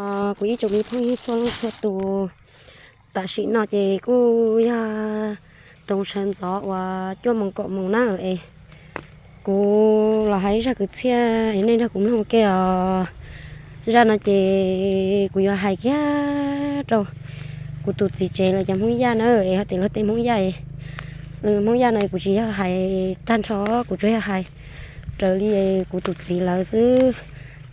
Kuv ib tsoom me phooj ywg txhua leej txhua tus, tam sim no ces kuj yog toom sawv ntxov uas cuaj moos kaum moos na es kuv los hais zaj kwv txhiaj es nej nrog kuv mloog ua ke os. Zaj no ces kuv yuav hais kiag rau kuv tus txiv tsev lawv cov Hmoob Yaj na es hais tias luag tej Hmoob Yaj, Hmoob Yaj no kuv tsis yog hais tag nrho, kuv tsuas yog hais raws li kuv tus txiv lawv xwb.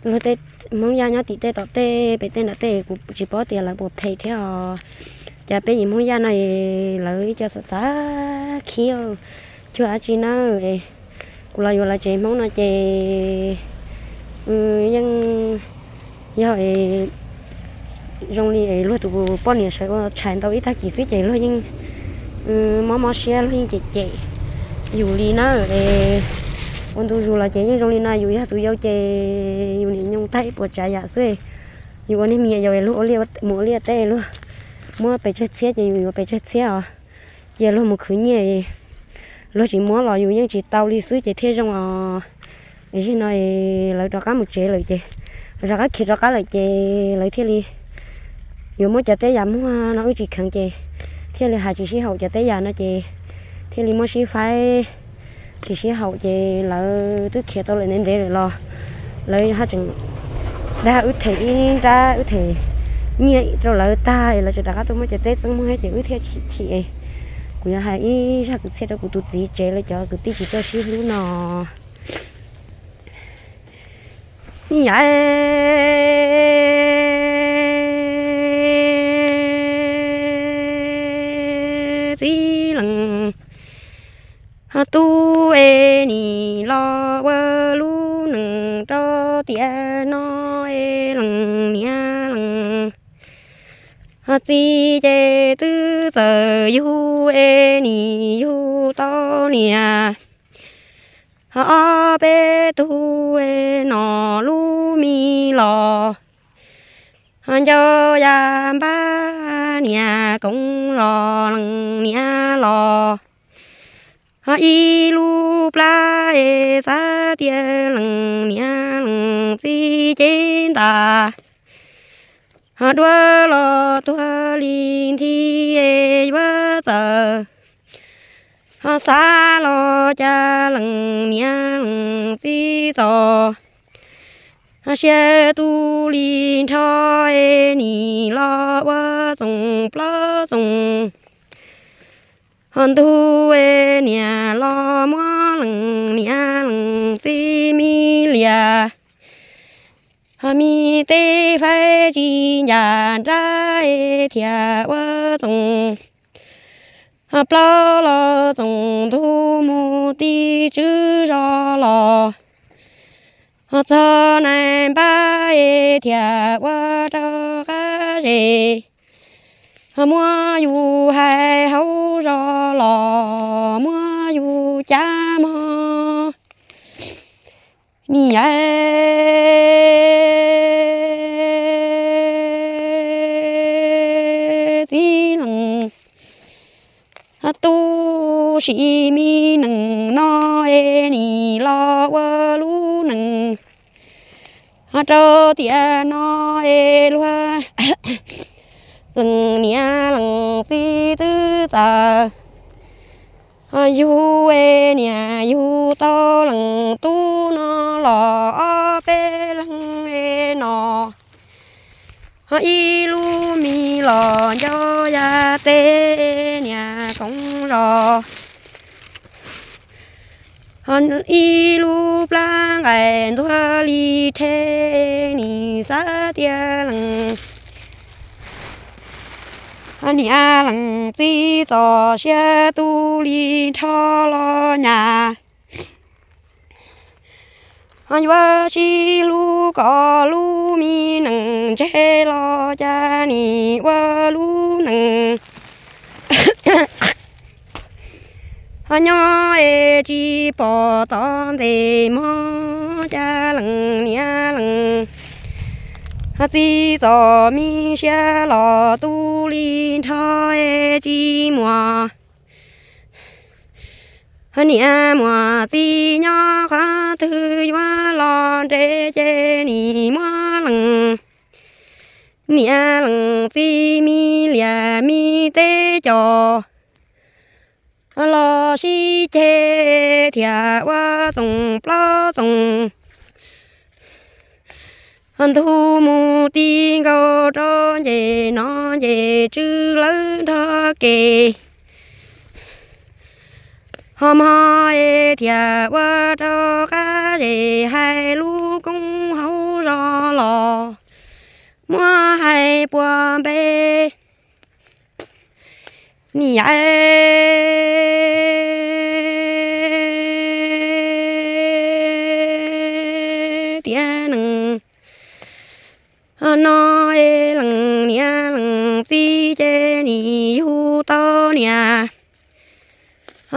Luag tej Hmoob Yaj nyob tim tej tom tej pem tej nram tej kuv tsis paub tias lawv puas phem thiab os. Cas peb yim Hmoob Yaj no lawv ib co xav xav khib cuag dab tsi na. Kuv los yuav lawv tsev Hmoob no ces yeej yog zoo li luag tus poj niam sawv ua tshais ntau ib tag kis xwb ces luag yeej mob mob siab, luag yeej cem cem yus li na. Es ua ntu zus los ces yeej zoo li no, yus yog tus yau ces yus niam nyoog tag ib puas tsav yam xwb. Yus ua niag me nyuam yaus luag mus ua liaj teb luag muab pes tsawg txhiab ces yus yuav pes tsawg txhiab os. Cia luag mus khwv nyiaj, luag tsis muab los yus yeej tsis tau li xwb ces thiaj zoo os. Zaum no lawv rov qab mus tsev lawm ces, rov qab khiav rov qab lawm ces lawv thiaj li yuav muab cov teb yam muag no wb tsis kheev ces thiaj li hais tsis sib haum cov teb yam no ces thiaj li muab sib faib tsis sib haum ces lawv twb khiav tau lawm ntev ntev lawm los lawv haj tseem dag wb them ib nrab wb them nyiaj rau lawv tag es lawv tseem rov qab tuaj muab cov teb txeeb muag thiab ces wb thiaj chim chim es kuv yuav hais ib zaj kwv txhiaj rau kuv tus txiv tsev lawv cov kwv tij tsis txawj sib hlub no. Yam txiv leej tub es nim los ua lub neej rau tiam no es leej niam leej txiv ces twb txawm yug es nim yug tau niam ob peb tug es no lub me los ncau ya npab niam koov zos leej niam los ib lub plab es xav tias leej niam leej txiv cev ntas dua los tuag li nthi es yuav txawm xav los cas leej niam leej txiv txom siab tu li nrho es nim los ua txoov plaub txoov ntug es niam los muab leej niam leej txiv me lias me teb faib tsis ncas nrab es thiaj ua txoov plaub los txoov ntug mus ti tswb zos los txog nais npab es thiaj ua rau qab zes muab yus hais hauv zos los muab yus cav mog. Niam txiv leej tub sim me neej no es nim los ua lub neej rau tiam no es luag leej niam leej txiv twb txawm yug es niam yug tau leej tub no los ob peb leeg es no ib lub me los ncau ya teb niam koov zos ib lub plab nqaim ntuag li rhe nim xav tias leej niam leej txiv txom siab tu li nrho los nyas yuav sib hlub kom lub me neej ntseg los cas nim ua lub neej nyob es tsis pom tom ntej mog cas leej niam leej txiv txom me siab los tu li nrho es tsis muaj niam muaj txiv nyob qhov twg yuav los nres ces nim muab leej Niam leej txiv me liaj me teb cos los sib ceg thiaj ua txoos plaub txoos. Ntug mus ti nkaus rau nce no nce tsw lawv nrog kev. Ho mog es thiaj ua rau qab zes hais lub koob hauv zos los muab hais puag npe. Niam tiav nees no es leej niam leej txiv ces nim yug tau niam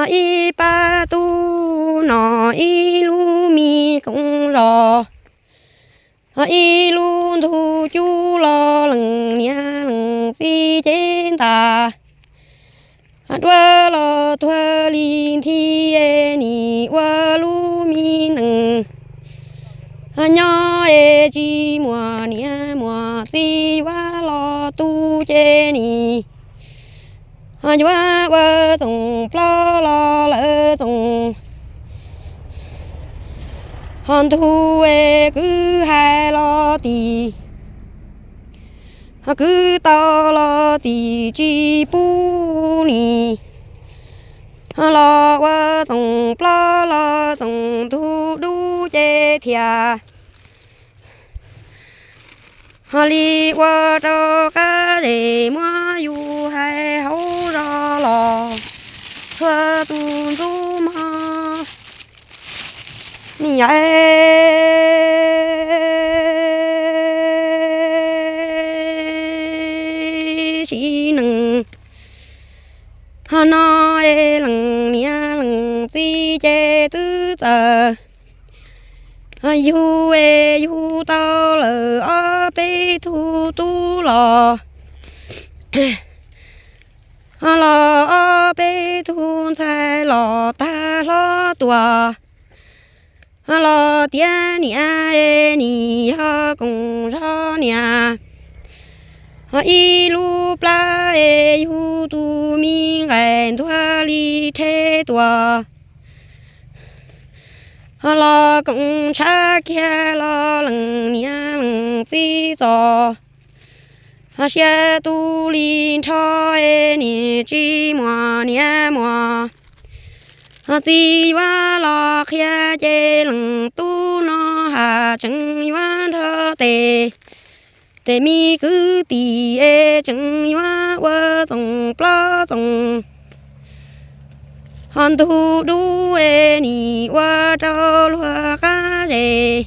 ib pab tub no ib lub me koom zos. Ib lub ntug cub los leej niam leej txiv cev ntas. Duab los tuag li nthi es nim ua lub me nees. Nyob es tsis muaj niam muaj txiv yuav los tu ces nim yuav ua txoos plaub los lawv txoos. Ho ntug es kwv hais los tim, kwv tau los tim tsis pub nim los ua txoos plaub los txoos ntug dub ces thiaj ho li ua rau qab zes muab yus hais hauv zos los txhua tus ntxub mog. Niam txiv nees ho no es leej niam leej txiv ces twb txawm yug es yug tau lawm ob peb tug tub los, los ob peb tug ntxhais los tag hlob tuaj. Los tiav niam es nim yog koom zog niam, ib lub plab es yug tus me nqaim ntuag li rhe tuaj. Los koom tshav kiag los leej niam leej txiv txom siab tu li nrho es nim tsis muaj niam muaj txiv yuav los qhia ces leej tub no has tseem yuav nrog tes, tes me kwv tij es tseem yuav ua txoos plaub txoos. Ho ntug dub es nim ua rau luag qab zes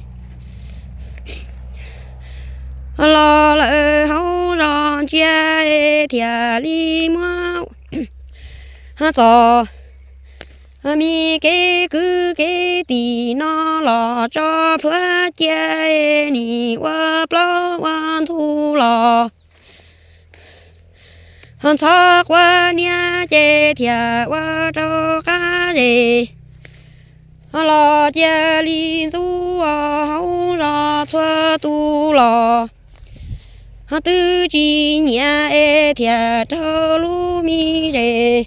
los lawm hauv zos ntsia es thiaj li muab txom me kev kwv kev tij no los tso plhuav cia es nim ua plaub ua ntug los ntxhov quav niab ces thiaj ua rau qab zes los cia li ntxub hauv zos txhua tus los twb tsis nyiam es thiaj raug lub me zes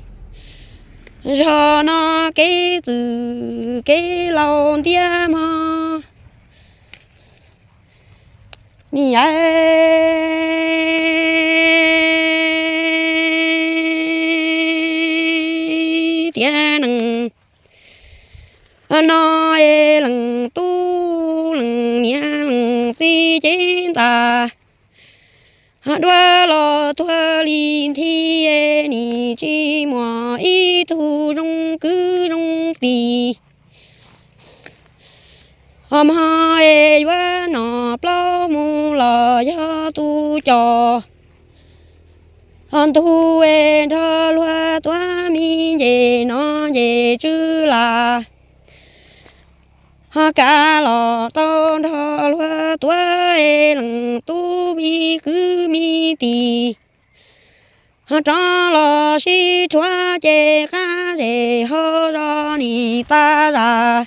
zog no kev txwm kev laus ntiab mog. Niam tiav nees no es leej tub leej niam leej txiv cev ntas. Duab los tuag li nthi es nim tsis muaj ib tug zoo kwv zoo tij. Ho mog es yuav noj plaub mus los yog tus cos. Ho ntug es nrog luag tuav me nce no nce tsw las. Ho kav los tau nrog luag tuav es leej tub me kwv me tij. Ho rov los sib rhuav ces qab zes hauv zos nim tas zam.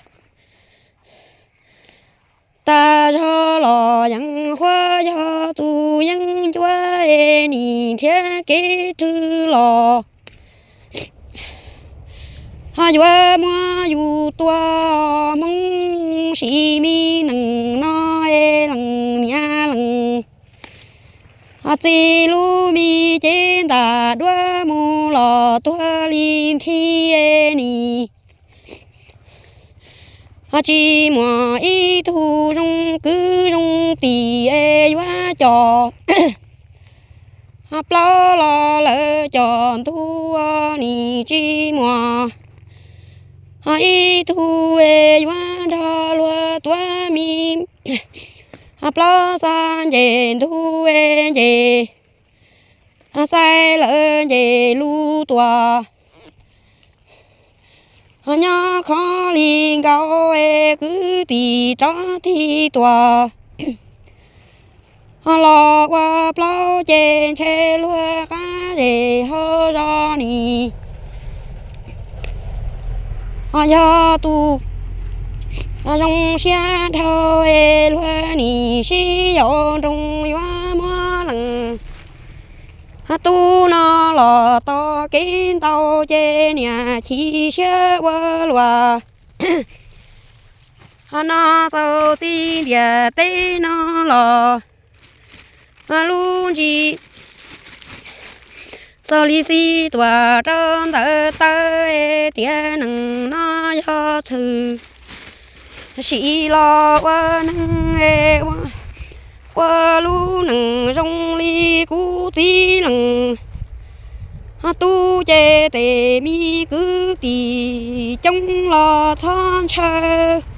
tas zog los yeej huab yog tus yeeb ncuab es nim nrhiav kev rwg los. Ho yuav muab yus tua Hmoob sim me nees no es lees niam lees txiv lub me cev ntam duab mus los tuag li nthi es nim ho tsis muaj ib tug zoo kwv zoo tij es yuav coj ho plaub los lawv coj ntug nim tsis muaj ho ib tug es yuav nrog luag tuav mi ho plaub xav nce ntug es nce ho xaib lawv nce lub tuaj ho nyob kho li nkaus es kwv tij rov tig tuaj ho los ua plaub ces ntshe luag qab zej hauv zos nim ho yog tus zoo siab dhau es luag nim sib yaum nroo yuav muab lees ho tub no los tau kev ntau ces niam chim siab ua luaj ho no txaus txij ntiaj teb no los ho lub ntsis txaus li xij tuaj rau ntawm taw es tias neeg no yog txhwm sim los ua neeg es ua lub neej zoo li kuv txiv lees ho tub ces tes me kwv tij coob los txhob ntshaw